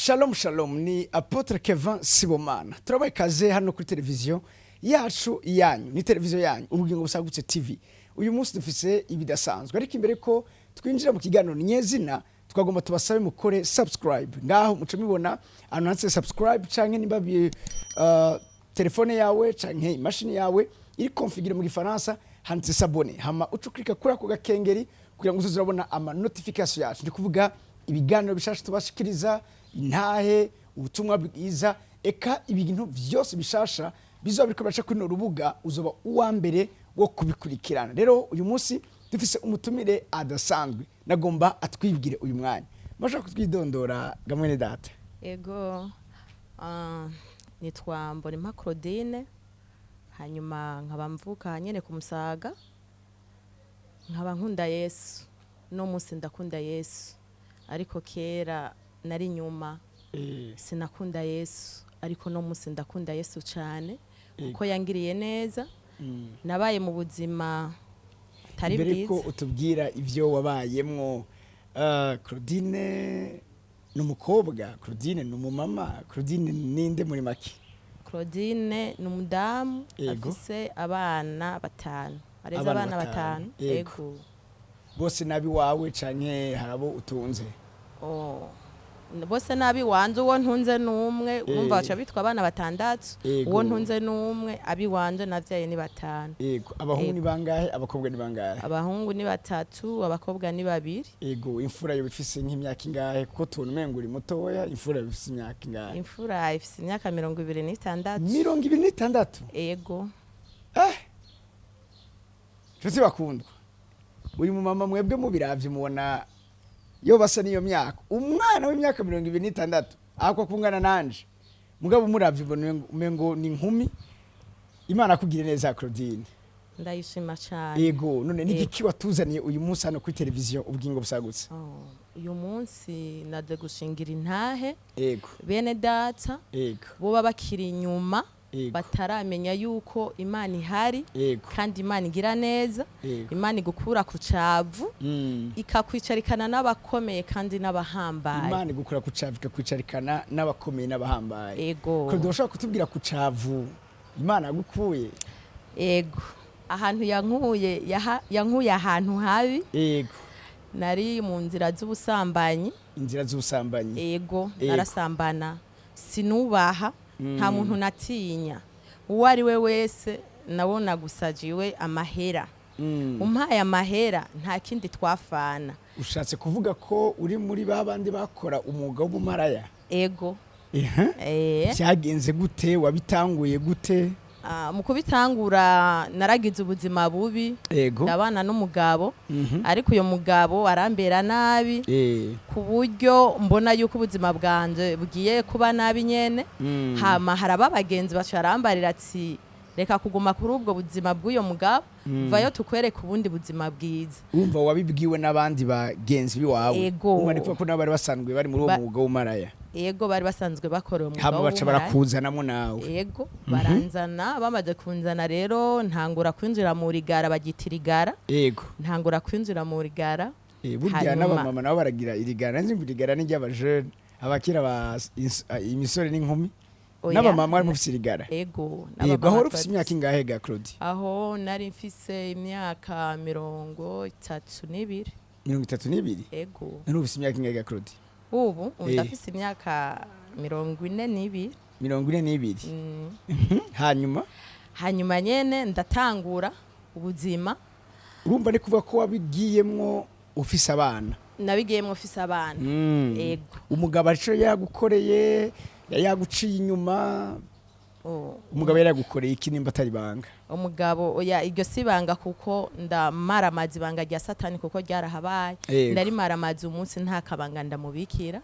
Shalom shalom, ni Apôtre Kevin Sibomana. Turabaye ikaze hano kuri televiziyo yacu, yanyu, ni televiziyo yanyu Ubugingo Busagutse TV. Uyu munsi dufise ibidasanzwe, ariko imbere ko twinjira mu kiganiro nyezina, twagomba tubasabe mukore subscribe. Ngaho muce mubona ahantu handitse subscribe, canke nimba telefone yawe canke imashini yawe iri configure mu Gifaransa, handitse s'abonner, hama uca uklika kuri ako gakengeri kugira ngo uzoze urabona ama notification yacu, ndi kuvuga ibiganiro bishasha tubashikiriza, intahe, ubutumwa bwiza, eka ibintu vyose bishasha bizoba biriko biraca kuri runo rubuga, uzoba uwa mbere wo kubikurikirana. Rero uyu munsi dufise umutumire adasanzwe, nagomba atwibwire uyu mwanya. Mashaka kutwidondora gamwene data? Ego, nitwa Mbonimpa Claudine, hanyuma nkaba mvuka nyene ku Musaga, nkaba nkunda Yesu. No munsi ndakunda Yesu, ariko kera nari nyuma, sinakunda Yesu, ariko no munsi ndakunda Yesu cyane kuko yangiriye neza. Nabaye mu buzima atari Mbere ko bwiza. utubwira ivyo wabayemwo, Claudine ni umukobwa, Claudine ni umumama, Claudine ninde muri make? Claudine ni umudamu afise abana batanu, areze Abana abana batanu. batanu. Yego. Bose nabi wawe canke harabo utunze? Oh. Bose nabi wanje, uwo ntunze n'umwe. Urumva baca bitwa abana batandatu. Uwo ntunze n'umwe, abiwanje navyaye ni batanu. Yego, abahungu ni bangahe, abakobwa ni bangahe? Abahungu ni batatu, abakobwa ni babiri. Yego, imfura yoba ifise nk'imyaka ingahe? Kuko tubona umengo uri mutoya. Imfura yoba ifise imyaka ingahe? Imfura ifise imyaka 26. 26? Ego. Eh, nshuti bakundwa, uyu mumama mwebwe mubiravye mubona yo basa n'iyo myaka? Umwana w'imyaka 26 akwa kungana nanje, mugabo umuravye ubona umengo ni inkumi. Imana akugire neza, Claudine. Ndayishima cyane. Yego, none ni igiki watuzaniye uyu munsi hano kuri televiziyo Ubugingo Busagutse? Oh, uyu munsi naje gushingira intahe bene data boba bakiri inyuma, bataramenya yuko Imana ihari kandi Imana igira neza. Imana igukura ku cavu, ikakwicarikana n'abakomeye kandi n'abahambaye. Imana igukura ku cavu, ikakwicarikana n'abakomeye n'abahambaye. Ego. Claudine, ushobora kutubwira ku cavu Imana yagukuye? Ego, ahantu yankuye, yankuye ahantu habi. Nari mu nzira z'ubusambanyi. Inzira z'ubusambanyi? Ego. Narasambana, sinubaha, nta muntu natinya, uwo ari we wese. Nabona gusa jiwe amahera, umpaye amahera nta kindi twafana. Ushatse kuvuga ko uri muri ba bandi bakora umwuga w'ubumaraya? Ego. Ehe. Byagenze gute? Wabitanguye gute? Ah, mu kubitangura naragize ubuzima bubi. Ndabana n'umugabo, ariko uyo mugabo arambera nabi ku buryo mbona yuko ubuzima bwanje bugiye kuba nabi nyene. Hama haraba abagenzi baca barambarira ati: "Reka kuguma kuri ubwo buzima bw'uyo mugabo, vayo tukwereke ubundi buzima bwiza." Wumva wabibwiwe n'abandi bagenzi biwawe? Ego. Wumva ni kuvuga ko nabo bari basanzwe bari muri uwo mwuga w'umaraya? Ego, bari basanzwe bakora uwo mwuga Hama baca w'ubumaraya. barakuzanamo nawe? Ego, baranzana. Bamaze kunzana rero, ntangura kwinjira mu rigara, bagita irigara. Ntangura kwinjira mu rigara. Burya n'abamama nabo baragira irigara. Nzi ngo irigara ni ry'abajene, abakira imisore n'inkumi. Oya. N'abamama bari mufise irigara? Ego. Yego, aho N'abamama wari ufise twari imyaka ingahe ga Claudie? Aho nari mfise imyaka 32. 32? Ego. None ufise imyaka ingahe ga Claudie? Ubu ndafise imyaka 42. 42. Hanyuma? Hanyuma nyene ndatangura ubuzima. Urumva ni kuvuga ko wabigiyemwo ufise abana? Nabigiyemwo mfise abana. Ego. Umugabo arico yagukoreye? Yari yaguciye inyuma? Oh. Umugabo yari yagukoreye iki, nimba atari banga? Umugabo, oya, iryo si ibanga, kuko ndamaramaza ibanga rya Satani kuko ryarahabaye. Ndarimaramaza umunsi, nta kabanga ndamubikira.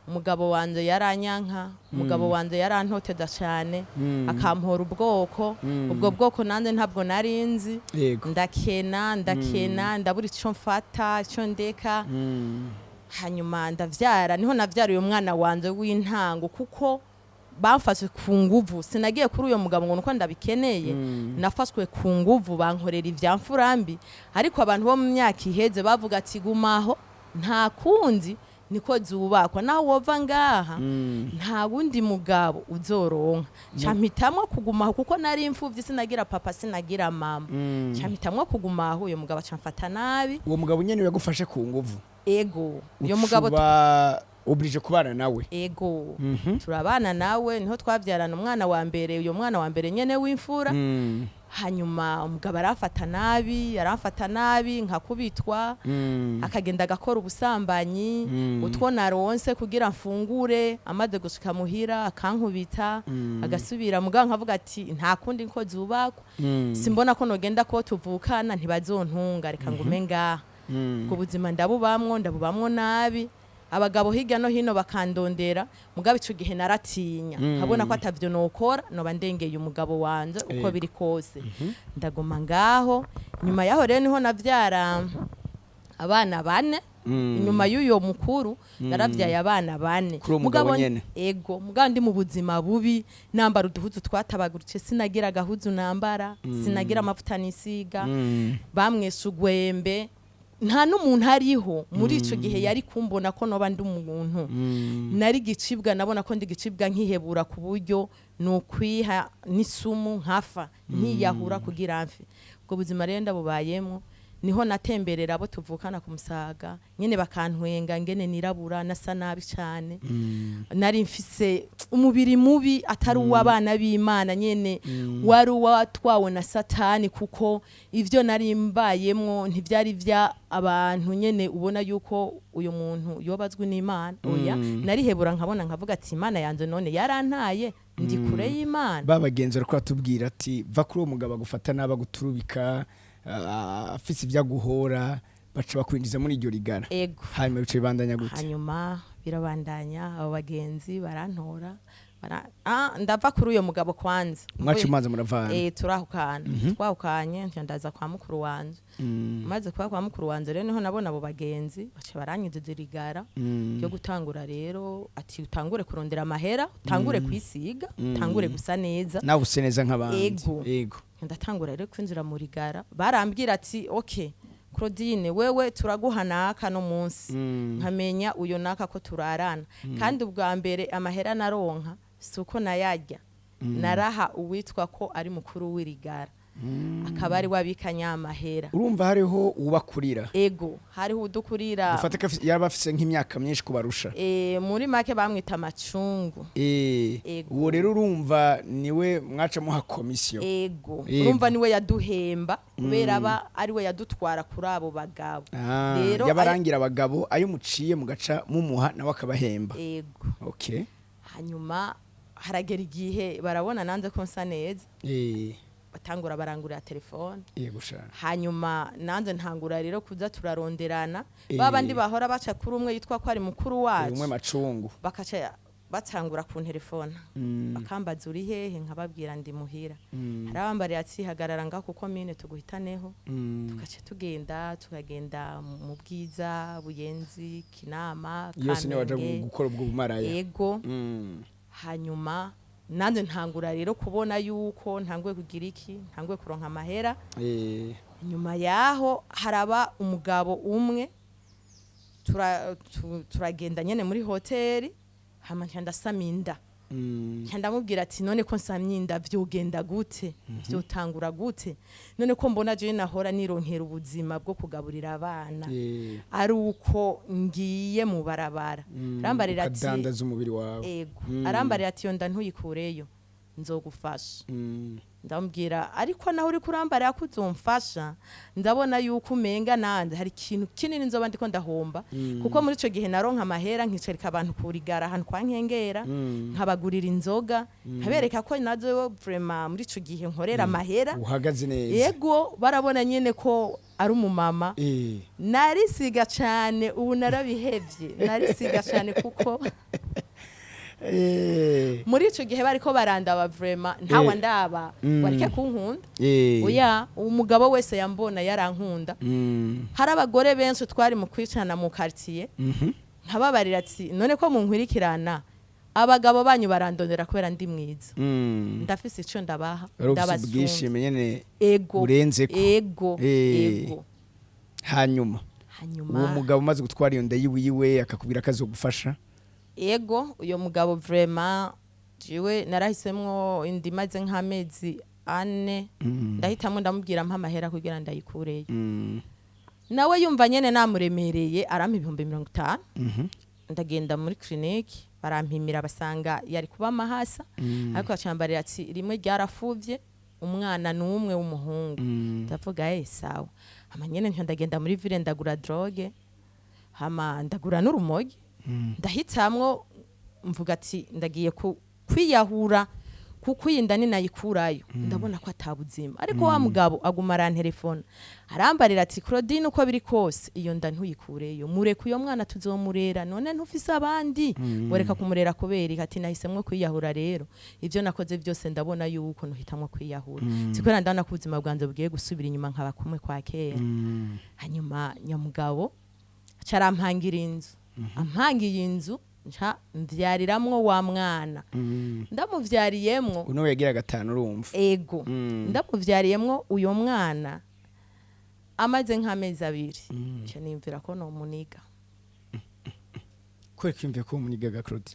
Umugabo wanje yaranyanka, umugabo wanje yarantoteza cyane, akampora ubwoko. Ubwo bwoko nanjye ntabwo nari nzi. Ndakena, ndakena, ndabura icyo mfata, icyo ndeka. Hanyuma ndavyara, niho navyara uyu mwana wanje w'intango, kuko bamfashe ku nguvu. Sinagiye kuri uyo mugabo ngo nuko ndabikeneye. Nafashwe ku nguvu, bankorera ivyamfurambi. Ariko abantu bo mu myaka iheze bavuga ati: "Gumaho, nta kundi." Niko zubakwa. Naho wova ngaha, nta wundi mugabo uzoronka. Ca mpitamwo kugumaho kuko nari imfuvyi, sinagira papa, sinagira mama. Ca mpitamwo kugumaho. Uyo mugabo aca mfata nabi. Uwo mugabo nyene yagufashe ku nguvu? Ego, uyo mugabo. Uba obligé kubana nawe? Ego, turabana nawe. Niho twabyarana umwana wa mbere, uyo mwana wa mbere nyene w'imfura. Hanyuma umugabo aramfata nabi, aramfata nabi, nkakubitwa, akagenda agakora ubusambanyi. Utwo naronse kugira mfungure, amaze gushika muhira akankubita, agasubira. Mugabo nkavuga ati nta kundi nko zubakwa, simbona ko nogenda ko tuvukana ntibazontunga, reka ngume ngaha. Ubwo buzima ndabubamwo, ndabubamwo nabi. Abagabo hirya no hino bakandondera, mugabo ico gihe naratinya, nkabona ko atavyo nokora, noba ndengeye umugabo wanje uko biri kose. Ndaguma ngaho. Nyuma yaho rero niho navyara abana bane. Inyuma y'uyo mukuru naravyaye abana bane. Kuri uwo mugabo Mugabo- nyene? Ego, mugabo ndi mu buzima bubi, nambara uduhuzu twatabaguritse, sinagira agahuzu nambara, sinagira amavuta nisiga, bamwesa ugwembe. Nta n'umuntu ariho muri ico gihe yari kumbona ko noba ndi umuntu. Nari gicibwa, nabona ko ndi gicibwa, nkihebura ku buryo nokwiha n'isumu nkafa, nkiyahura kugira mfe. Ubwo buzima rero ndabubayemwo. Niho natemberera abo tuvukana ku Musaga nyene, bakantwenga ngene nirabura, nasa nabi cane. Nari mfise umubiri mubi atari uw'abana b'Imana nyene, wari uwatwawe na Satani, kuko ivyo nari mbayemwo ntivyari vya abantu nyene ubona yuko uyu muntu yobazwi n'Imana. Oya, narihebura, nkabona nkavuga ati Imana yanje none yarantaye, ndi kure y'Imana. Babagenzi bariko batubwira ati va kuri uwo mugabo agufata nabi, aguturubika, afise ibyo aguhora, baca bakwinjiza muri iryo rigara. Ego. Hanyuma bica bibandanya gute? Hanyuma birabandanya, abo bagenzi barantora, ndava kuri uyo mugabo kwanza. Mwaca umanza muravana? Eh, turahukana. Twahukanye, nca ndaza kwa mukuru wanje. Maze kuba kwa mukuru wanje rero, niho nabona abo bagenzi baca baranyinjiza irigara ryo gutangura rero, ati utangure kurondera amahera, utangure kwisiga, utangure gusa neza. Nawe use neza nk'abandi. Ego. Ego. Ndatangura rero kwinjira mu rigara. Barambwira ati ok Claudine, wewe turaguha naka no munsi, nkamenya uyo naka ko turarana. Kandi ubwa mbere amahera naronka si uko nayarya, naraha uwitwa ko ari mukuru w'irigara, akaba ari wabika nyamahera. Urumva hariho ubakurira? Ego, hariho udukurira. Dufate ko yaba afise nk'imyaka myinshi kubarusha. E, muri make bamwita Amacungu. Ego. Uwo rero urumva niwe mwaca muha komisiyo? Ego. Ego. Urumva niwe yaduhemba, kubera aba ari we yadutwara kuri abo bagabo. Rero yabarangira abagabo, ayo muciye mugaca mumuha, nawe akabahemba. Ego. Okay. Hanyuma haragera igihe barabona nanze ko nsa neza, batangura barangurira telefone. Yego sha. Hanyuma nanze ntangura rero kuza turaronderana. Babandi bahora baca kuri umwe yitwa ko ari mukuru wacu, umwe Macungu, bakaca batangura ku telefone, bakambaza uri hehe, nkababwira ndi muhira. Hari abambariye ati hagarara ngaho kuko mine tuguhitaneho. Tugaca tugenda, tukagenda mu Bwiza, Buyenzi, Kinama, Yose niwe waja Kamenge. gukora ubwo bumaraya? Ego. Hanyuma nanjye ntangura rero kubona yuko ntanguye kugira iki, ntanguye kuronka amahera. Nyuma yaho haraba umugabo umwe, turagenda nyene muri hoteli, hama nca ndasama inda. Nca ndamubwira ati none ko nsamye inda vyogenda gute, vyotangura gute? None ko mbona jewe nahora nironkera ubuzima bwo kugaburira abana, ari uko ngiye mu barabara? Arambarira ati Ukadandaza umubiri wawe. Ego. Arambarira ati iyo nda ntuyikureyo, nzogufasha. Ndamubwira ariko naho uri kurambarira ko uzomfasha, ndabona yuko umenga nande hari ikintu kinini nzoba ndiko ndahomba, kuko muri ico gihe naronka amahera nkicarika abantu kurigara ahantu kwa Nkengera, nkabagurira inzoga, nkabereka ko nazo vraiment muri ico gihe nkorera amahera. Uhagaze neza. Yego, barabona nyene ko ari umumama. Narisiga cane, ubu narabihevye. Narisiga cane kuko muri ico gihe bariko barandaba, vraiment ntawe ndaba wareke kunkunda. Oya, umugabo wese yambona yarankunda. Hari abagore benshi twari mu kwicana mu quartier, nkababarira ati none ko munkwirikirana, abagabo banyu barandondera kubera ndi mwiza, ndafise ico ndabaha, Wari ufise ndabasumba. ubwishime nyene Ego. burenzeko. Ego. Ego. Hanyuma? Hanyuma Uwo mugabo umaze gutwara iyo nda yiwiwe akakubwira ko azogufasha? Ego, uyo mugabo vraiment, jiwe narahisemwo indi maze nk'amezi 4, ndahitamo ndamubwira mpa amahera kugira ndayikureyo. Nawe yumva nyene namuremereye, arampa 50,000. Ndagenda muri clinique, barampimira, basanga yari kuba amahasa, ariko acambarira ati rimwe ryarafuvye, umwana n'umwe w'umuhungu. Ndavuga sawa. Hama nyene nca ndagenda muri ville, ndagura drogue, hama ndagura n'urumogi. Ndahitamwo mvuga ati ndagiye kwiyahura kuko iyi nda ninayikurayo ndabona ko atabuzima. Ariko wa mugabo aguma arantelefona, arambarira ati Claudine, uko biri kose iyo nda ntuyikureyo, mureke uyo mwana tuzomurera, none ntufise abandi, wereka kumurera kubera iki? Ati nahisemwo kwiyahura rero, ivyo nakoze byose ndabona yuko ntuhitamwo kwiyahura, sikubera ndabona ko ubuzima bwanjye bugiye gusubira inyuma nkaba kumwe kwa kera. Hanyuma nyamugabo acarampangira inzu, ampangiye inzu nca mvyariramwo wa mwana. Ndamuvyariyemwo. Uno yagira gatanu, urumva. Ego. Ndamuvyariyemwo uyo mwana, amaze nk'amezi 2, nca niyumvira ko nomuniga. Kubera kwiyumviye ko umunigaga, Claude?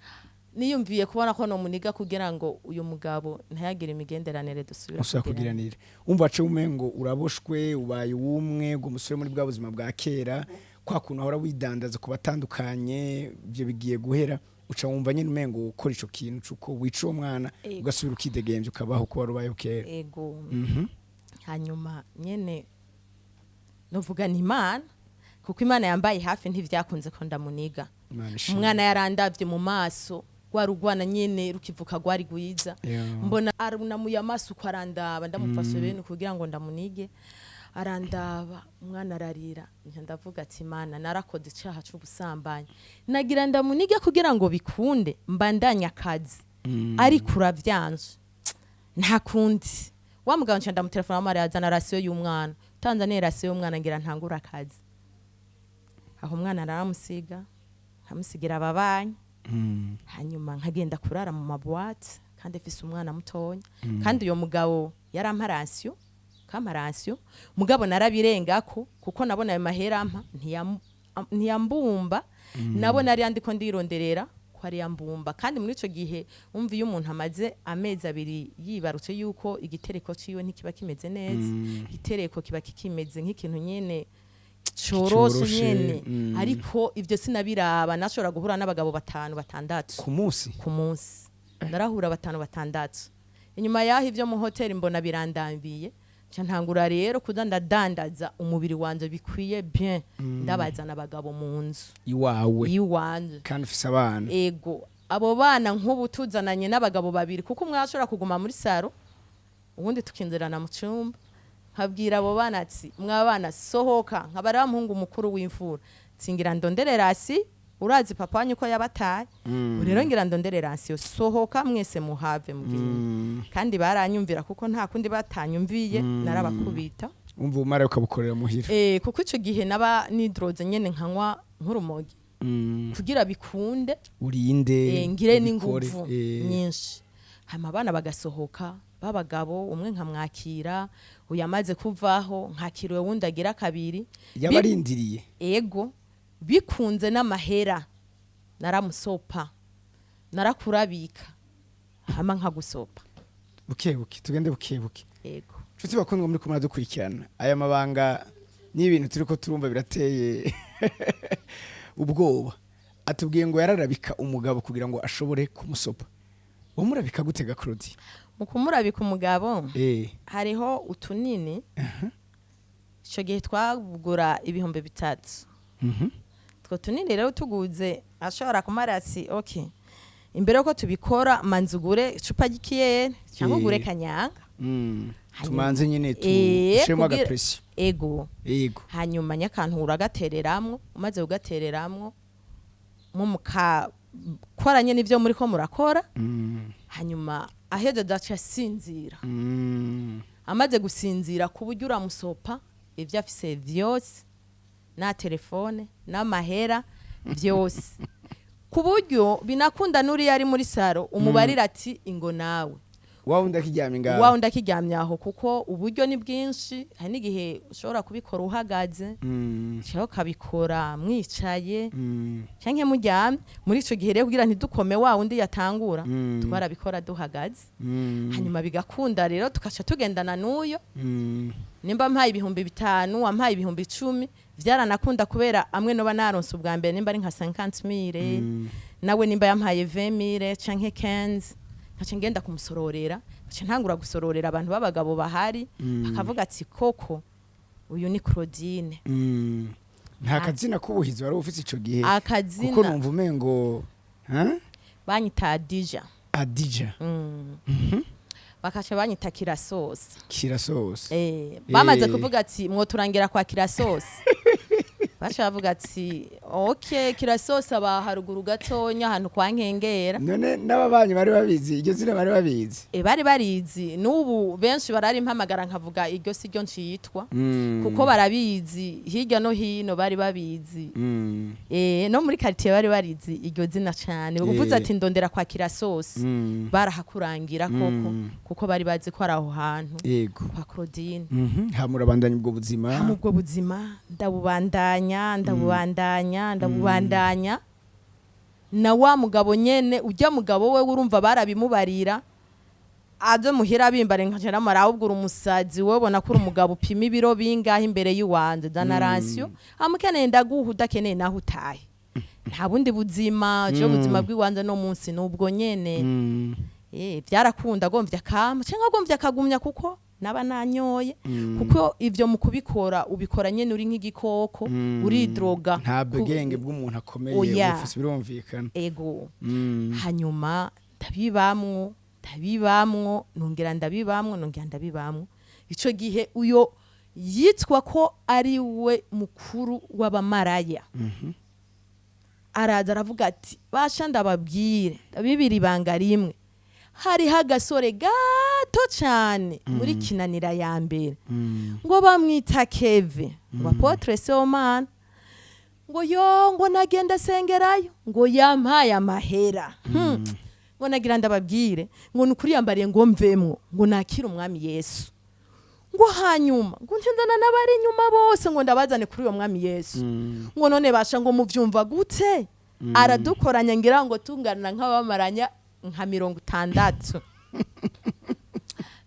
Niyumviye kubona ko nomuniga kugira ngo uyu mugabo ntayagire imigenderanire dusubira usubira kugiranira. Kugiranira, umva ace umengo uraboshwe, ubaye uwumwe ngo umusubire muri bwa buzima bwa kera, kwa kuntu ahora widandaza ku batandukanye, ibyo bigiye guhera, uca wumva nyine umengo ukora ico kintu cuko wica uwo mwana, ugasubira ukidegembya, ukabaho uko wari ubayeho kera. Ego. Hanyuma nyene novuga ni Imana, kuko Imana yambaye hafi, ntivyakunze ko ndamuniga. Imana ishimwe. Umwana yarandavye mu maso, rwa rugwana nyene rukivuka rwari rwiza. Mbona arunamuye amaso uko arandaba, ndamufashe bene kugira ngo ndamunige, arandaba, umwana ararira. Nca ndavuga ati Imana, narakoze icaha c'ubusambanyi, nagira ndamunige kugira ngo bikunde mbandanye akazi, ariko uravyanze, nta kundi. Wa mugabo nca ndamutelefona, amara yazana ration y'umwana, tanzaniye ration y'umwana ngira ntangura akazi. Aho umwana aramusiga, nkamusigira ababanyi. Hanyuma nkagenda kurara mu ma boîtes, kandi mfise umwana mutonya. Kandi uyo mugabo yarampa ration, kampa ration, mugabo narabirengako kuko nabona ayo mahera ampa ntiyambumba. Nabona ari andiko ndironderera ko ari yambumba. Kandi muri ico gihe umva iyo umuntu amaze amezi 2 yibarutse, yuko igitereko ciwe ntikiba kimeze neza. Igitereko kiba kikimeze nk'ikintu nyene coroshe Kicoroshe, nyene. Ariko ivyo sinabiraba, nashobora guhura n'abagabo batanu, batandatu. Ku munsi? Ku munsi narahura batanu, batandatu. Inyuma yaho ivyo mu hoteli mbona birandambiye, nca ntangura rero kuza ndadandaza umubiri wanje bikwiye bien, ndabazana abagabo mu nzu iwawe? Iwanje. Kandi ufise abana. Ego, abo bana nk'ubu tuzananye n'abagabo babiri, kuko umwe ashobora kuguma muri salon, ubundi tukinjirana mu cyumba, nkabwira abo bana ati mwabana sohoka, nkabara muhungu mukuru w'imfura nsingira ndondere ration, urazi papa wanyu ko yabataye. Ubu rero ngira ndondere ration, sohoka mwese muhave mugende. Kandi baranyumvira, kuko nta kundi batanyumviye narabakubita. Umva, umara ukabukorera muhira. Kuko ico gihe naba nidroze nyene, nkanywa nk'urumogi kugira bikunde. Urinde ngire ubikore, n'inguvu nyinshi. Hama abana bagasohoka b'abagabo, umwe nkamwakira, uyu amaze kuvaho nkakira uwundi agira kabiri. Yabarindiriye. Ego, bikunze n'amahera naramusopa, narakurabika hama nkagusopa. Buke buke, tugende buke buke. Ego. Nshuti bakundwa muri kumwe dukurikirana, aya mabanga n'ibintu turi ko turumva birateye ubwoba. Atubwiye ngo yararabika umugabo kugira ngo ashobore kumusopa. Wamurabika gute ga, Claudie? Mu kumurabika umugabo, hariho utunini, icyo gihe twagura 3000. Utwo tunini rero tuguze, ashobora kumara ati ok, imbere yuko tubikora manza ugure icupa ry'ikiyeri cyangwa ugure kanyanga. Tumanze nyine tushiremo agapression. Ego. Yego. Hanyuma nyakantu uragatereramwo, umaze kugatereramwo mu mukakora nyene ivyo muri ko murakora. Hanyuma ahejeje aca asinzira. Amaze gusinzira, ku buryo uramusopa ibyo afise vyose, na telefone n'amahera vyose, ku buryo binakunda n'uriya ari muri salon umubarira ati ingo nawe. Wa wundi akiryamye ngaho? Wa wundi akiryamye aho, kuko uburyo ni bwinshi. Hari n'igihe ushobora kubikora uhagaze, cyangwa ukabikora mwicaye, canke muryamye. Muri ico gihe rero, kugira ntidukome wa wundi yatangura, twarabikora duhagaze. Hanyuma bigakunda rero, tukaca tugendana n'uyo. Nimba mpaye 5000, wampaye 10,000, vyaranakunda kubera amwe noba naronse ubwa mbere, nimba ari nka 50,000, nawe nimba yampaye 20,000 canke 15, nkaca ngenda kumusororera, nkaca ntangura gusororera abantu b'abagabo bahari, bakavuga ati: "Koko uyu ni Claudine." Nta kazina k'ubuhizi wari ufite ico gihe? Akazina? Kuko numva umengo, ha? Banyita Adija. Adija. Bakaca banyita Kirasosa. Kirasosa. Bamaze kuvuga ati: "Mwoturangira kwa Kirasosa." Baca bavuga ati: "OK, Kirasosa ba haruguru gatonya, ahantu kwa Nkengera." None n'ababanyi bari babizi iryo zina, bari babizi? Bari barizi. N'ubu benshi barari mpamagara nkavuga iryo si ryo ncitwa, kuko barabizi hirya no hino, bari babizi. No muri quartier bari barizi iryo zina cane. Uvuze ati: "Ndondera kwa Kirasosa," barahakurangira koko, kuko bari bazi ko ari aho hantu kwa Claudine. Hama urabandanya ubwo buzima? Hama ubwo buzima ndabubandanya, ndabubandanya, ndabubandanya na wa mugabo nyene. Ujya mugabo we, urumva barabimubarira, aze muhira bimbare, nkaca namara: "Ahubwo uri umusazi wowe, ubona ko uri umugabo upima ibiro bingahe imbere y'uwanje? Zana ration, amukeneye ndaguha, udakeneye naho utahe." Nta bundi buzima je, ubuzima bw'iwanje no munsi nubwo nyene. Byarakunda, agomvye akama canke agomvye akagumya, kuko naba nanyoye, kuko ivyo mu kubikora ubikora nyene uri nk'igikoko, uridroga. Nta bwenge bw'umuntu akomeye Oya. bufise, birumvikana. Ego. Hanyuma ndabibamwo, ndabibamwo, nongera ndabibamwo, nongera ndabibamwo. Ico gihe uyo yitwa ko ari we mukuru w'abamaraya araza aravuga ati: "Basha, ndababwire, ndabibira ibanga rimwe. Hariho agasore gato cyane muri Kinanira ya mbere, ngo bamwita Keve, ngo apôtre Sibomana, ngo yo, ngo nagenda asengerayo, ngo yampaye amahera. Ngo nagira ndababwire ngo ni ukuri yambariye ngo mvemwo, ngo nakire umwami Yesu, ngo hanyuma ngo nzana n'abari inyuma bose, ngo ndabazane kuri uwo mwami Yesu. Ngo none basha, ngo muvyumva gute?" Aradukoranya, ngira ngo tungana nk'abamaranya nka 60,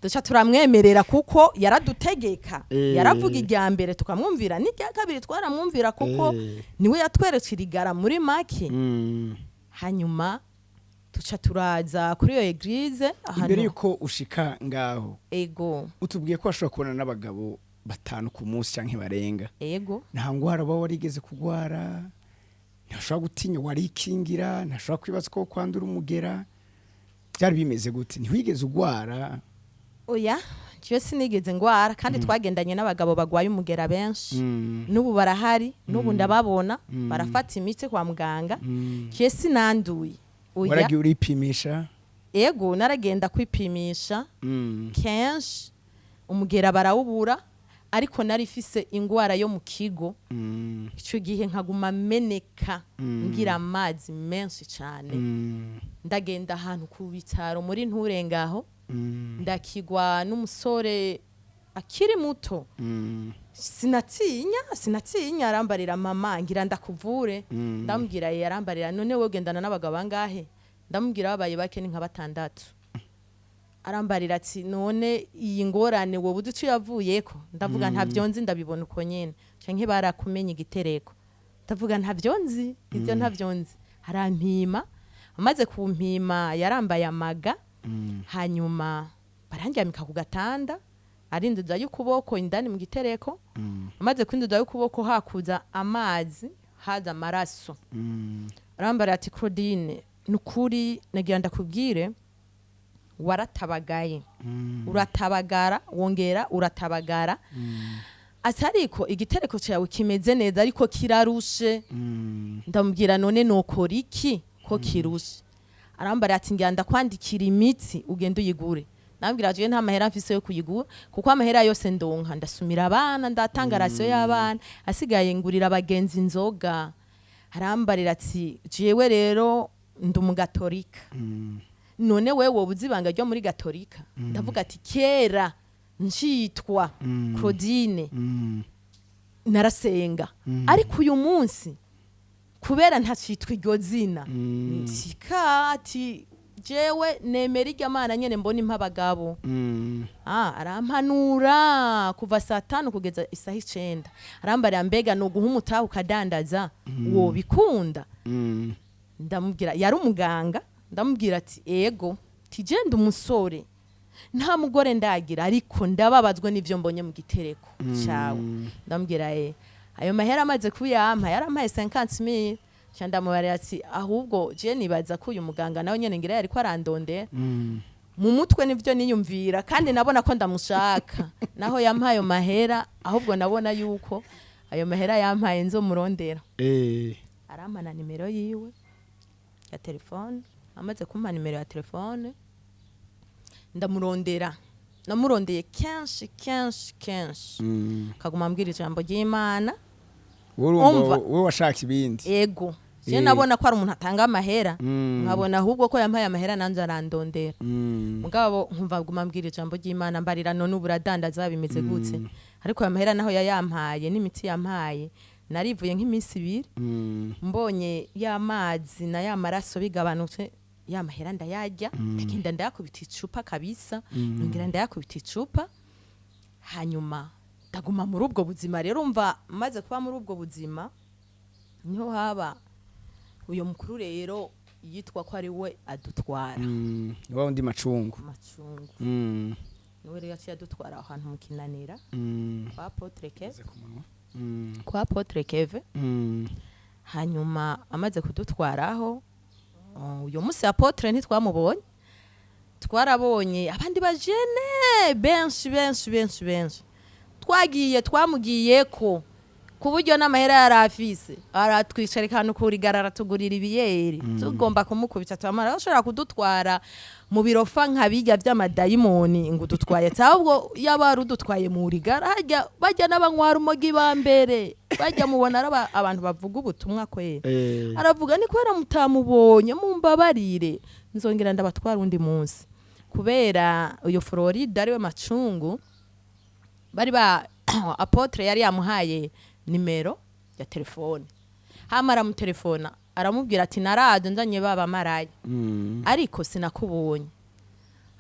duca turamwemerera kuko yaradutegeka. Yaravuga irya mbere tukamwumvira, n'irya kabiri twaramwumvira, kuko niwe yatweretse irigara muri make. Hanyuma tuca turaza kuri iyo église Imbere yuko ushika ngaho, Ego. utubwiye ko washobora kubona n'abagabo batanu ku munsi canke barenga. Ego. Nta ngwara uba warigeze kugwara? Ntashobora gutinya, warikingira? Ntashobora kwibaza ko kwandura umugera? Byari bimeze gute? Ntiwigeze ugwara? Oya, jewe sinigeze ngwara, kandi twagendanye n'abagabo bagwaye umugera benshi. N'ubu barahari, n'ubu ndababona, barafata imiti kwa muganga. Jewe sinanduye, oya. Waragiye uripimisha? Ego, naragenda kwipimisha kenshi, umugera barawubura, ariko nari ifise ingwara yo mu kigo. Icyo gihe nkaguma meneka, ngira amazi menshi cyane. Ndagenda ahantu ku bitaro muri Nturengaho, ndakigwa n'umusore akiri muto. Sinatinya, sinatinya. Arambarira: "Mama, ngira ndakuvure." Ndamubwira ye. Arambarira: "None wowe ugendana n'abagabo bangahe?" Ndamubwira: "Babaye bake ni nka batandatu." Arambarira ati: "None iyi ngorane wowe uzi ico yavuyeko?" Ndavuga: "Ntavyo nzi, ndabibona uko nyene." Canke: "Barakumenya igitereko?" Ndavuga: "Ntavyo nzi, ivyo ntavyo nzi." Arampima. Amaze kumpima, yarambaye amaga, hanyuma barandyamika ku gatanda, arinduza y'ukuboko indani mu gitereko. Amaze kwinduza y'ukuboko, hakuza amazi, haza amaraso. Arambara ati: "Claudine, nukuri nagira ndakubwire, waratabagaye, uratabagara, wongera uratabagara." Ati: "Ariko igitereko cyawe kimeze neza, ariko kirarushe." Ndamubwira: "None nokora iki ko kirushe?" Arambara ati: "Ngira ndakwandikira imiti, ugende uyigure." Ndambwira: "Jewe nta mahera mfise yo kuyigura, kuko amahera yose ndonka ndasumira abana, ndatanga ration y'abana, asigaye ngurira abagenzi inzoga." Arambarira ati: "Jewe rero ndi umugatolika." None wewe woba uzi ibanga ryo muri gatolika? Ndavuga ati kera ncitwa Claudine narasenga, ariko uyu munsi kubera ntacitwa iryo zina, ntika ati jewe nemera irya mana nyene mbona impa abagabo. Arampanura kuva saa 5 kugeza isaha 9, arambarira mbega no guha umutaha ukadandaza wobikunda? Ndamubwira, yari umuganga, ndamubwira ati ego, tijenda umusore nta mugore ndagira, ariko ndababazwa n'ivyo mbonye mu gitereko cyawe. Ndamubwira ayo mahera amaze kuyampa yarampaye 50000. Ca ndamubarira ati ahubwo je nibaza ko uyu muganga nawe nyene ngira yariko arandondera mu mutwe, nivyo niyumvira, kandi nabona ko ndamushaka naho yampaye ayo mahera, ahubwo nabona yuko ayo mahera yampaye nzomurondera. Arampa na nimero yiwe ya telefone. Amaze kumpa nimero ya telefone ndamurondera, namurondeye kenshi kenshi kenshi, akaguma ambwira ijambo ry'Imana. Urumva wowe washaka ibindi. Ego, je nabona ko ari umuntu atanga amahera, nkabona ahubwo ko yampaye amahera nanje arandondera. Mugabo nkumva guma ambwira ijambo ry'Imana, mbarira none ubu uradandaza bimeze gute? Ariko ayo mahera naho yayampaye n'imiti yampaye, narivuye nk'iminsi 2, mbonye ya mazi na ya maraso bigabanutse, ya mahera ndayarya, ndagenda ndayakubita icupa kabisa, nongera ndayakubita icupa, hanyuma ndaguma muri ubwo buzima. Rero umva, maze kuba muri ubwo buzima niho haba uyo mukuru rero yitwa ko ari we adutwara. Wa undi Macungu. Macungu. Niwe rero yaciye adutwara aho hantu mu Kinanira kwa Apotre Keve, kwa Apotre Keve. Hanyuma amaze kudutwaraho, uyo munsi Apotre ntitwamubonye, twarabonye abandi bajene benshi benshi benshi benshi twagiye twamugiyeko, ku buryo n'amahera yari afise aratwicarika ahantu kurigara, aratugurira ibiyeri, tugomba kumukubita turamara. Ashobora kudutwara mu birofa nka bijya by'amadayimoni ngo udutwaye, ahubwo yaba wari udutwaye mu rigara hajya bajya n'abanywa rumogi ba mbere bajya mubona ari abantu bavuga ubutumwa kwera. Aravuga ni kubera mutamubonye, mumbabarire, nzongera ndabatwara undi munsi. Kubera uyo Florida ariwe Macungu, bari ba Apotre yari yamuhaye nimero ya telefone, hama aramutelefona aramubwira ati naraje nzanye baba maraya, ariko sinakubonye.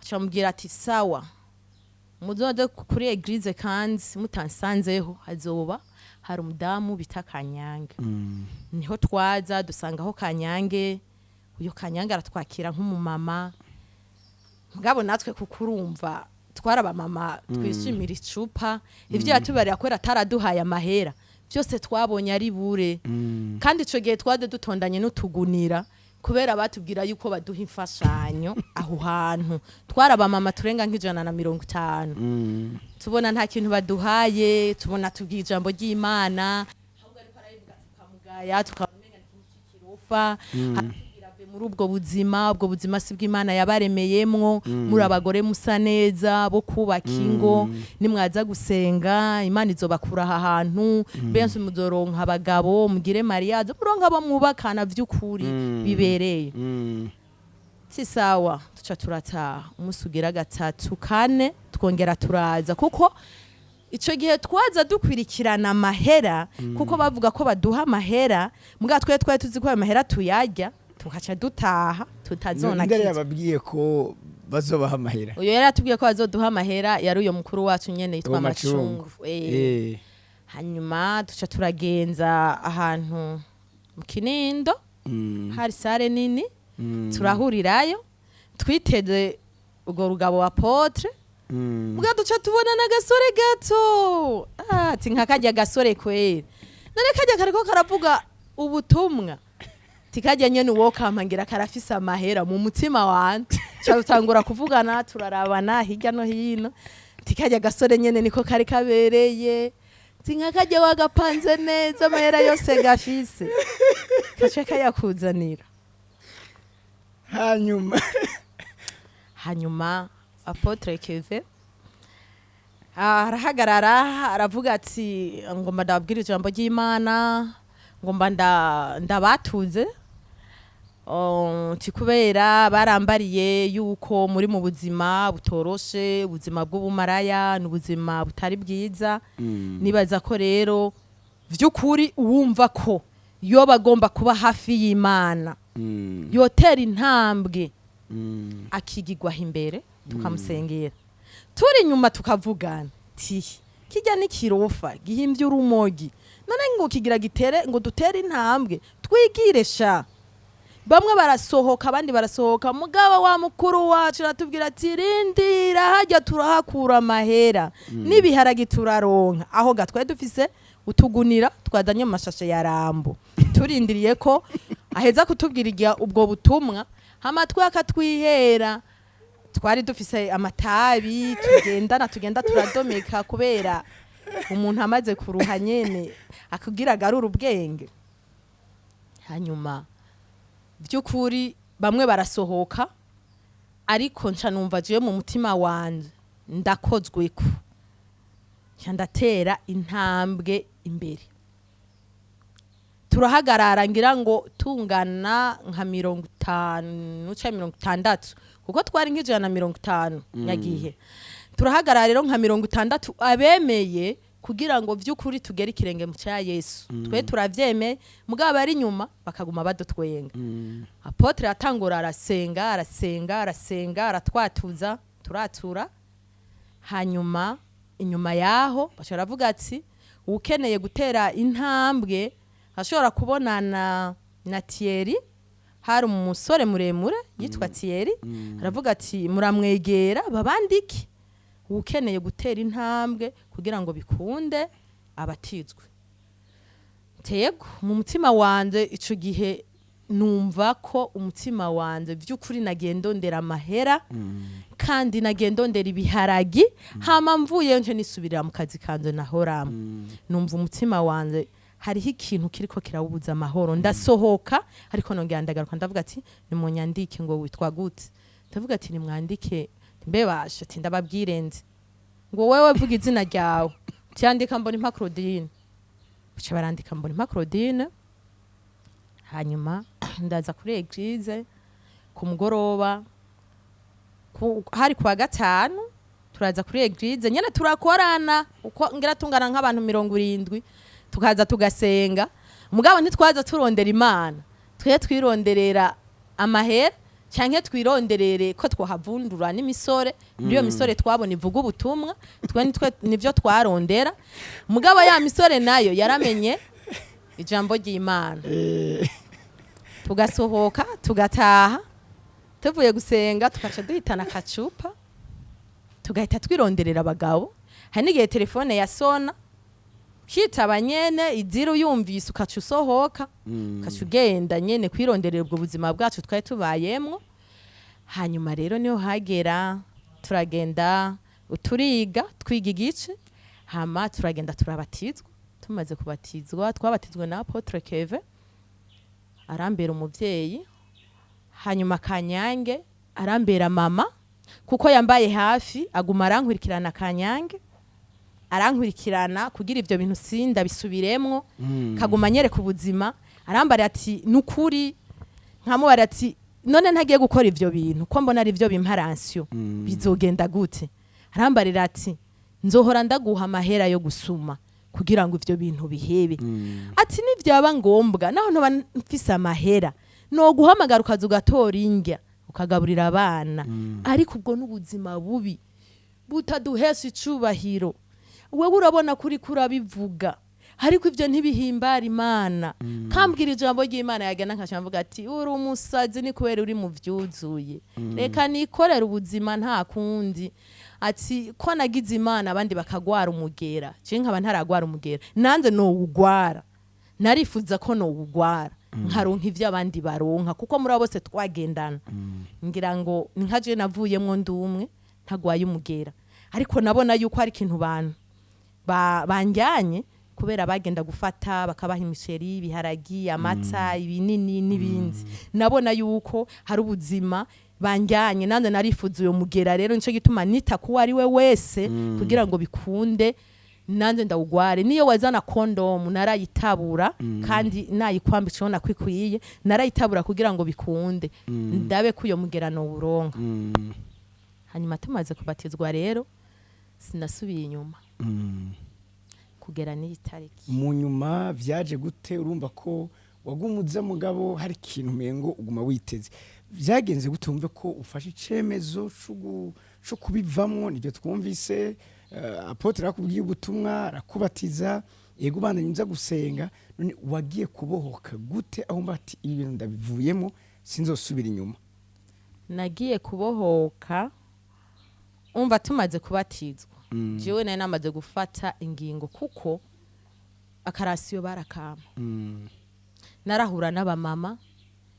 Acamubwira ati sawa, muzoze kuri église kandi mutansanzeho hazoba hari umudamu bita Kanyange. Niho twaza dusangaho Kanyange. Uyo Kanyange aratwakira nk'umumama, mugabo natwe kuko urumva twari abamama twishimira icupa, ivyo yatubarira kubera ataraduhaye amahera byose twabonye ari bure. Kandi ico gihe twaje dutondanye n'utugunira kubera batubwira yuko baduha imfashanyo aho hantu. Twari abamama turenga nka 150. Tubona nta kintu baduhaye, tubona tubwiye ijambo ry'Imana, ahubwo ariko arabivuga tukamugaya, tukamenga ikintu cy'ikirofa. Aratubwira ave muri ubwo buzima, ubwo buzima si bw'Imana yabaremeyemwo, muri abagore musa neza bo kubaka ingo, nimwaza gusenga Imana izobakura aha hantu, benshi muzoronka abagabo, mugire mariage, muronka abo mwubakana vy'ukuri bibereye. Si sawa, tuca turataha. Umunsi ugira gatatu kane twongera turaza, kuko ico gihe twaza dukwirikirana amahera, kuko bavuga ko baduha amahera, mbwa twe twari tuzi ko ayo mahera tuyarya tukaca dutaha tutazona. Ndari yababwiye ko bazobaha amahera? Uyo yari atubwiye ko bazoduha amahera yari uyo mukuru wacu nyene yitwa Uwo Macungu. Macungu. Hanyuma duca turagenza ahantu mu Kinindo, hari salle nini, turahurirayo twiteze urwo rugabo wa Apotre. Mbwa duca tubona n'agasore gato, ati nka karya gasore kwera, none karya kariko karavuga ubutumwa, tikajya nyene uwo kampangira karafise amahera mu mutima wanje. Ca dutangura kuvugana, turarabana hirya no hino, tikajya gasore nyene niko kari kabereye, ti nka karya wagapanze neza, amahera yose gafise kaca kayakuzanira. Hanyuma? Hanyuma Apotre Keve arahagarara aravuga ati ngomba ndababwira ijambo ry'Imana, ngomba ndabatuze. Oh, ti kubera barambariye yuko muri mu buzima butoroshe, ubuzima bw'ubumaraya ni ubuzima butari bwiza. Nibaza ko rero vy'ukuri uwumva ko yoba agomba kuba hafi y'Imana, yotera intambwe akigigwaho imbere, tukamusengera turi inyuma, tukavugana ti kijya n'ikirofa gihimbye urumogi, none ngo kigira gitere ngo dutere intambwe twigire sha. Bamwe barasohoka, abandi barasohoka, mugabo wa mukuru wacu aratubwira ati rindira, hajya turahakura amahera n'ibiharagi turaronka. Aho gatwaye dufise utugunira twazanye mu mashashe ya rambo, turindiriye ko aheza kutubwira igihe ubwo butumwa, amatwi akatwihera. Twari dufise amatabi tugendana, tugenda turadomeka, kubera umuntu amaze kuruha nyene akugira agarura ubwenge. Hanyuma by'ukuri bamwe barasohoka, ariko nca numva jewe mu mutima wanje ndakozweko, nca ndatera intambwe imbere. Turahagarara ngira ngo tungana nka 50 canke 60, kuko twari nk'150 nyagihe. Turahagarara rero nka 60 abemeye kugira ngo vy'ukuri tugere ikirenge mu cya Yesu. Twe turavyemeye, mugabo abari inyuma bakaguma badutwenga. Apôtre atangura arasenga, arasenga, arasenga, aratwatuza, turatura. Hanyuma inyuma yaho bashobora baravuga ati ukeneye gutera intambwe ashobora kubonana na Thierry. Hari umusore muremure yitwa Thierry, aravuga ati muramwegera babandike ukeneye gutera intambwe kugira ngo bikunde abatizwe. Tego mu mutima wanje ico gihe numva ko umutima wanje by'ukuri nagiye ndondera amahera, kandi nagiye ndondera ibiharagi, hama mvuye nje nisubirira mu kazi kanje nahoramo. Numva umutima wanje hariho ikintu kiriko kirawubuza amahoro. Ndasohoka, ariko nongera ndagaruka, ndavuga ati nimunyandike. Ngo witwa gute? Ndavuga ati nimwandike. Mbe basha, ati ndababwire nzi ngo wewe vuga izina ryawe. Tyandika mbona impa Claudine. Buca barandika mbona impa Claudine. Hanyuma ndaza kuri église ku mugoroba, hari kuwa gatanu. Turaza kuri église nyene turakorana, uko ngira tungana nk'abantu 70, tukaza tugasenga. Mugabo ntitwaza turondera Imana, twe twironderera amahera canke twironderere ko twahavundura n'imisore. Muri iyo misore twabona ivuga ubutumwa, twe nitwe nivyo twarondera. Mugabo ya misore nayo yaramenye ijambo ry'Imana. Tugasohoka tugataha, tuvuye gusenga tukaca duhitana akacupa, tugahita twironderera abagabo. Hari n'igihe telefone ya sona kitaba nyene izira, uyumvise ukaca usohoka, ukaca ugenda nyene kwironderera ubwo buzima bwacu twari tubayemwo. Hanyuma rero niho hagera turagenda turiga, twiga igice, hama turagenda turabatizwa. Tumaze kubatizwa, twabatizwe na Apôtre Keve, arambera umuvyeyi. Hanyuma Kanyange arambera mama, kuko yambaye hafi, aguma arankurikirana. Kanyange arankurikirana kugira ivyo bintu sinda bisubiremwo, kaguma anyereka ubuzima. Arambara ati nukuri, nkamubara ati none ntagiye gukora ivyo bintu ko mbona ari byo bimparansiyo, bizogenda gute? Arambarira ati nzohora ndaguha amahera yo gusuma kugira ngo ivyo bintu bihebe. Ati nivyaba ngombwa naho ntoba mfise amahera, no guhamagara ukaza ugatora indya ukagaburira abana. Ariko ubwo n'ubuzima bubi butaduhesha icubahiro. Wewe urabona kuri kurabivuga, ariko ivyo ntibihimbara Imana. Kambwira ijambo ry'Imana yagenda, nkaca mvuga ati uri umusazi, ni kubera uri mu vyuzuye, reka nikorere ubuzima nta kundi. Ati ko nagize Imana abandi bakagwara umugera, je nkaba ntaragwara umugera, nanze nowugwara, narifuza ko nowugwara nkaronka ivyo abandi baronka, kuko muri abo bose twagendana ngira ngo ni nka je navuyemwo ndumwe ntagwaye umugera. Ariko nabona yuko hari ikintu bantu banjyanye, kubera bagenda gufata bakabaha imiceri, ibiharagi, amata, ibinini n'ibindi. Nabona yuko hari ubuzima banjyanye, nanjye narifuza uyo mugera. Rero nico gituma nita kuwo ari we wese kugira ngo bikunde. Nanjye ndawugware. Niyo wazana kondomu narayitabura, kandi nayikwambitse ubona ko ikwiye, narayitabura kugira ngo bikunde, ndabe ko uyo mugerano wuronka. Hanyuma tumaze kubatizwa rero, sinasubiye inyuma kugera n'iyi tariki. Mu nyuma vyaje gute? Urumva ko wagumuza, mugabo hari ikintu umengo uguma witeze. Vyagenze gute wumve ko ufashe icemezo co kubivamwo? Nibyo twumvise, apôtre arakubwiye ubutumwa, arakubatiza, yego, ubandanya uza gusenga. None wagiye kubohoka gute, aho umva ati ibi bintu ndabivuyemo, sinzosubira inyuma? Nagiye kubohoka, umva, tumaze kubatizwa, jewe nari namaze gufata ingingo, kuko akarasiyo barakama. Narahura n'abamama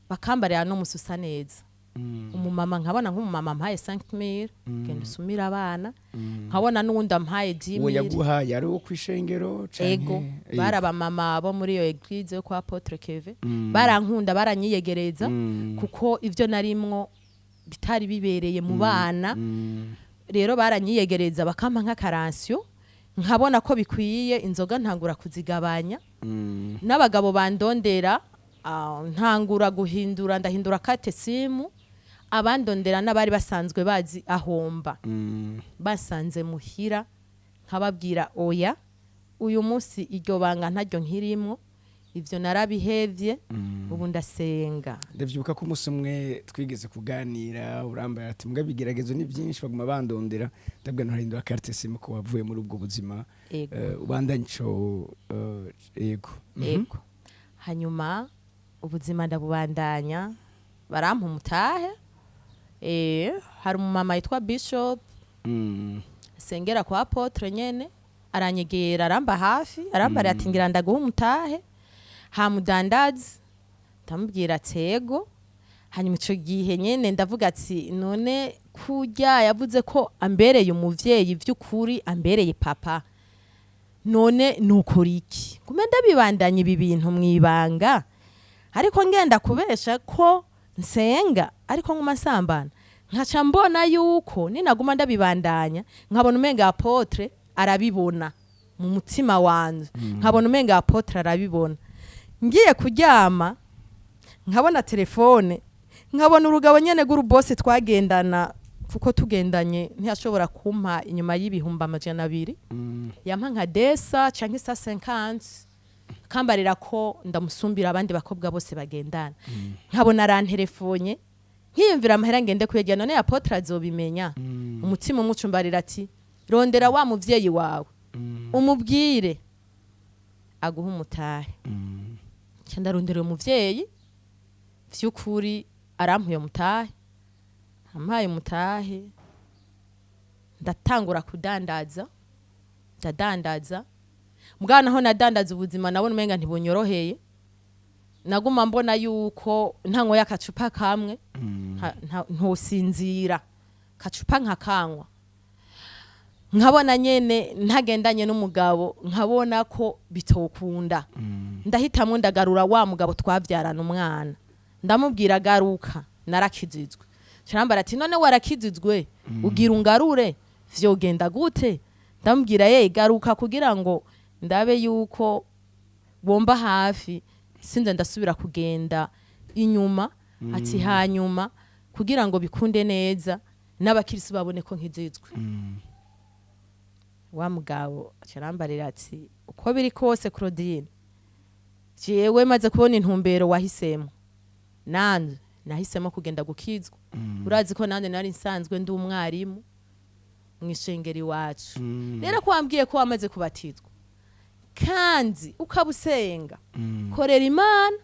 bakambarira no mususa neza. Umumama nkabona nk'umumama ampaye 5000, genda usumire abana. Nkabona n'uwundi ampaye Uwo 10000. yaguhaye ari uwo kw'ishengero canke? Ego, bari abamama bo muri iyo église yo kwa Apôtre Keve. Barankunda, baranyiyegereza, kuko ivyo narimwo bitari bibereye mu bana. Rero baranyiyegereza, bakampa nk'akaransiyo, nkabona ko bikwiye. Inzoga ntangura kuzigabanya. N'abagabo bandondera, ntangura guhindura, ndahindura carte SIM. Abandondera n'abari basanzwe bazi ahomba, basanze muhira, nkababwira oya, uyu munsi iryo banga ntaryo nkirimwo, ivyo narabihevye, ubu ndasenga. Ndavyibuka ko umunsi umwe twigeze kuganira, urambaye ati mbwa ibigeragezo ni byinshi, baguma bandondera. Ndabwira nturahindura carte SIM ko wavuye muri ubwo buzima. Ego. Ubandanye ico, yego. Ego. Hanyuma ubuzima ndabubandanya, barampa umutahe. Hari umumama yitwa Bishop sengera kwa apôtre nyene, aranyegera, aramba hafi, arambara ati ngira ndaguha umutahe hamudandazi. Ndamubwira ati ego. Hanyuma ico gihe nyene ndavuga ati none kurya yavuze ko ambereye umuvyeyi, vy'ukuri ambereye papa, none nukora iki? Gume ndabibandanya ibi bintu mwibanga, ariko ngenda kubesha ko nsenga, ariko nguma nsambana? Nkaca mbona yuko ninaguma ndabibandanya, nkabona umenga apôtre arabibona mu mutima wanje, nkabona umenga apôtre arabibona. Ngiye kuryama nkabona telefone, nkabona urugabo nyene rw'urubose twagendana, kuko tugendanye ntiyashobora kumpa inyuma y'200,000. Yampa nka 200 canke 150, kambarira ko ndamusumbira abandi bakobwa bose bagendana. Nkabona aranterefonye, nkiyumvira amahera ngende kuyarya, none apôtre azobimenya? Umutima umucumbarira ati rondera wa muvyeyi wawe, umubwire aguha umutahe. Nca ndarondera uwo muvyeyi, vy'ukuri arampuye umutahe. Ampaye umutahe, ndatangura kudandaza. Ndadandaza, mugabo naho nadandaza, ubuzima nabona umenga ntibunyoroheye. Naguma mbona yuko ntanyweye akacupa kamwe ntosinzira, kacupa nkakanywa, nkabona nyene ntagendanye n'umugabo, nkabona ko bitokunda. Ndahitamwo ndagarura wa mugabo twavyarana umwana, ndamubwira garuka, narakizizwe. Carambara ati none warakizizwe ugira ungarure, vyogenda gute? Ndamubwira ye garuka kugira ngo ndabe yuko bomba hafi, sinze ndasubira kugenda inyuma. Ati hanyuma kugira ngo bikunde neza n'abakirisi babone ko nkizizwe. Wa mugabo acarambarira ati uko biri kose Claudine, jewe maze kubona intumbero wahisemo, nanje nahisemo kugenda gukizwa. Urazi ko nanje nari nsanzwe ndi umwarimu mu ishengero iwacu. Rero ko wambwiye ko wamaze kubatizwa kandi ukaba usenga, korera Imana,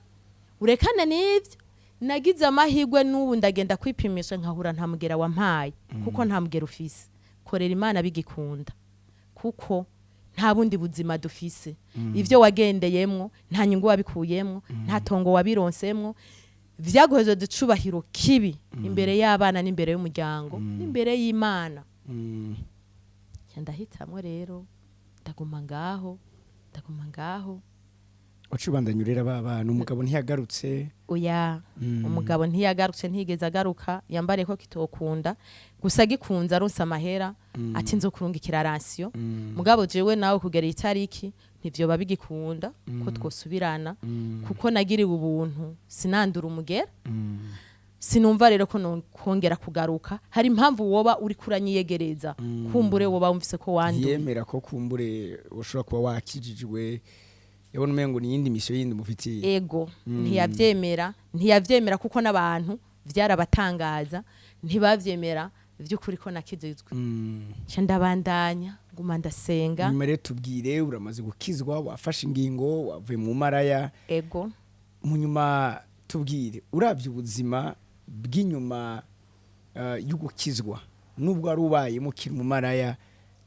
urekane n'ibyo. Nagize amahirwe n'ubu ndagenda kwipimisha nkahura nta mugera wampaye, kuko nta mugera ufise. Korera Imana bigikunda, kuko nta bundi buzima dufise. Ibyo wagendeyemwo nta nyungu wabikuyemwo, nta tongo wabironsemwo, vyaguhejeje icubahiro kibi imbere y'abana n'imbere y'umuryango n'imbere y'Imana. Nca ndahitamwo rero, ndaguma ngaho, ndaguma ngaho. Waciye ubandanya urera ba bana, umugabo ntiyagarutse? Oya, umugabo ntiyagarutse, ntiyigeze agaruka. Yambariye ko kitokunda, gusa gikunze aronse amahera, ati nzokurungikira ration. Mugabo jewe nawe kugera itariki ntivyoba bigikunda ko twosubirana, kuko nagiriwe ubuntu, sinandura umugera. Sinumva rero ko kongera kugaruka hari impamvu woba uri kuranyiyegereza, kumbure woba wumvise ko wanduye. Yemera ko kumbure ushobora kuba wakijijwe, yabona umengo ni iyindi mission yindi mufitiye. Ego, ntiyavyemera, ntiyavyemera, kuko n'abantu vyarabatangaza, ntibavyemera vy'ukuri ko nakijijwe. Nca ndabandanya, nguma ndasenga. Nyuma rero tubwire, uramaze gukizwa, wafashe ingingo, wavuye mu maraya. Ego. Mu nyuma tubwire, urabye ubuzima bw'inyuma y'ugukizwa nubwo wari ubayemo ukiri mu maraya,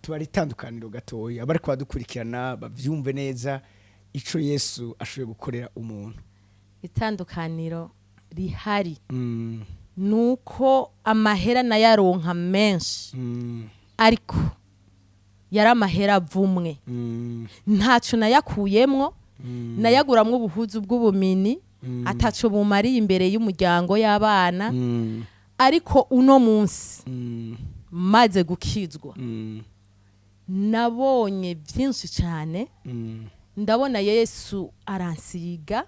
tuba ari itandukaniro gatoya, abari kubadukurikirana bavyumve neza ico Yesu ashoboye gukorera umuntu. Itandukaniro rihari nuko amahera nayaronka menshi, ariko yari amahera avumwe. Ntaco nayakuyemwo, nayaguramwo ubuhuzu bw'ubumini ataco bumariye imbere y'umuryango y'abana. Ariko uno munsi maze gukizwa, nabonye byinshi cyane. Ndabona Yesu aransiga,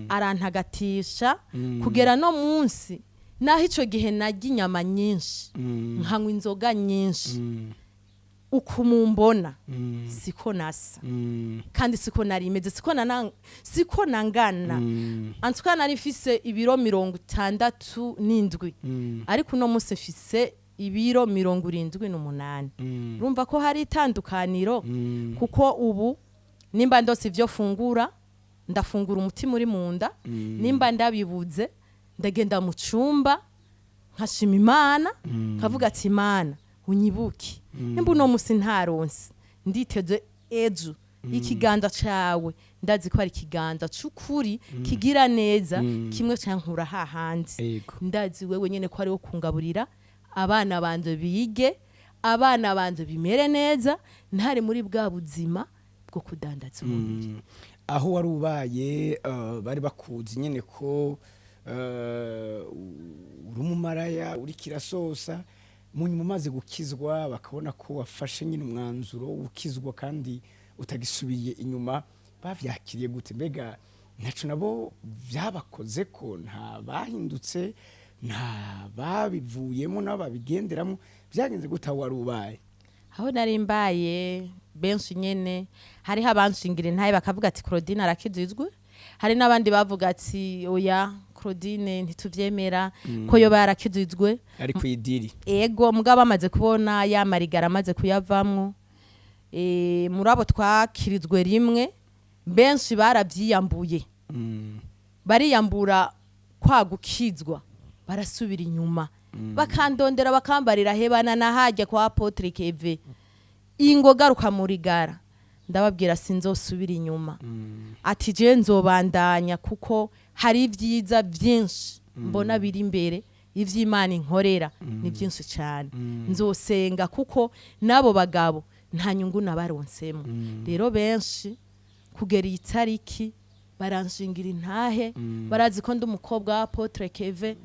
arantagatisha kugera no munsi. Naho ico gihe narya inyama nyinshi, nkanywa inzoga nyinshi, uku mumbona siko nasa, kandi siko nari meze, siko nangana. Antuka nari mfise ibiro 67, ariko uno munsi mfise ibiro 78. Urumva ko hari itandukaniro, kuko ubu nimba ndose ivyo fungura, ndafungura umutima uri mu nda. Nimba ndabibuze, ndagenda mu cumba nkashima Imana, nkavuga ati: "Imana, unyibuke. Nimba uno musi ntaronse, nditeze ejo ikiganza cawe. Ndazi ko ari ikiganza c'ukuri kigira neza, kimwe cankura hahandi. Ndazi wewe nyene ko ariwo kungaburira abana banje, bige, abana banje bimere neza, ntari muri bwa buzima bwo kudandaza umubiri." Aho wari ubaye, bari bakuzi nyene ko uri umumaraya, uri kirasosa. Mu nyuma umaze gukizwa, bakabona ko wafashe nyine umwanzuro wo gukizwa kandi utagisubiye inyuma, bavyakiriye gute? Mbega ntaco nabo vyabakoze ko nta bahindutse, nta babivuyemo nabo babigenderamo? Vyagenze gute aho wari ubaye? Aho nari mbaye, benshi nyene hariho abanshingira intaye, bakavuga ati: "Claudine arakijijwe." Hari n'abandi bavuga ati: "Oya, Claudine ntituvyemera ko yoba yarakijijwe." Ari kwidiri. Ego, mugabo bamaze kubona ya marigara amaze kuyavamwo, muri abo twakirizwe rimwe, benshi baravyiyambuye, bariyambura kwa gukizwa, barasubira inyuma, bakandondera, bakambarira: "Hebana na hajya kwa Apôtre Keve, ingo garuka muri gara." Ndababwira: "Sinzosubira inyuma." Ati: "Je nzobandanya, kuko hari ibyiza byinshi mbona biri imbere. Ivy'Imana inkorera ni byinshi cyane. Nzosenga, kuko n'abo bagabo nta nyungu nabaronsemo." Rero benshi kugera iyi tariki baranshingira intahe, barazi ko ndi umukobwa wa Apôtre Keve.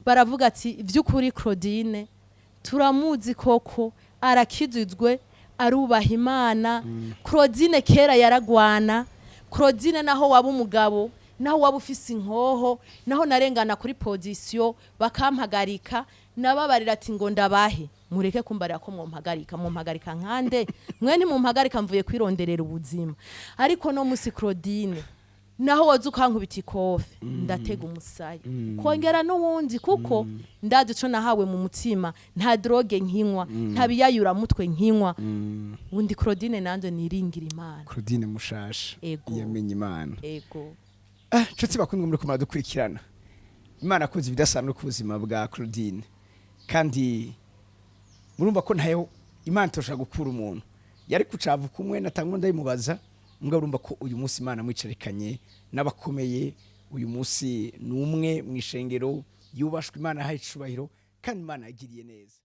Baravuga ati: "Iby'ukuri Claudine turamuzi koko, arakijijwe, arubaha Imana. Claudine kera yaragwana. Claudine naho waba umugabo, naho waba ufise inkoho, naho narengana kuri position bakampagarika, nababarira ati: ngo ndabahe, mureke kumbarira ko mwompagarika. Mumpagarika nkande? Mwe ntimumpagarika mvuye kwironderera ubuzima. Ariko no musi Claudine, naho waza ukankubita ikofe, ndatega umusaya kongera n'uwundi, kuko ndazi ico nahawe mu mutima. Nta drogue nkinywa, nta biyayura mutwe nkinywa. Wundi Claudine, nanje niringira Imana." Claudine mushasha. Ego. Yamenye Imana. Ego. Ah, nshuti bakundwa muri kumara dukurikirana, Imana akoze ibidasanzwe ku buzima bwa Claudine, kandi murumva ko ntayo Imana itoshobora gukura umuntu yari kucavu kumwe natangwa. Ndayimubaza mbwa, urumva ko uyu munsi Imana mwicarikanye n'abakomeye. Uyu munsi ni umwe mu ishengero yubashwe, Imana yahaye icubahiro, kandi Imana yagiriye neza.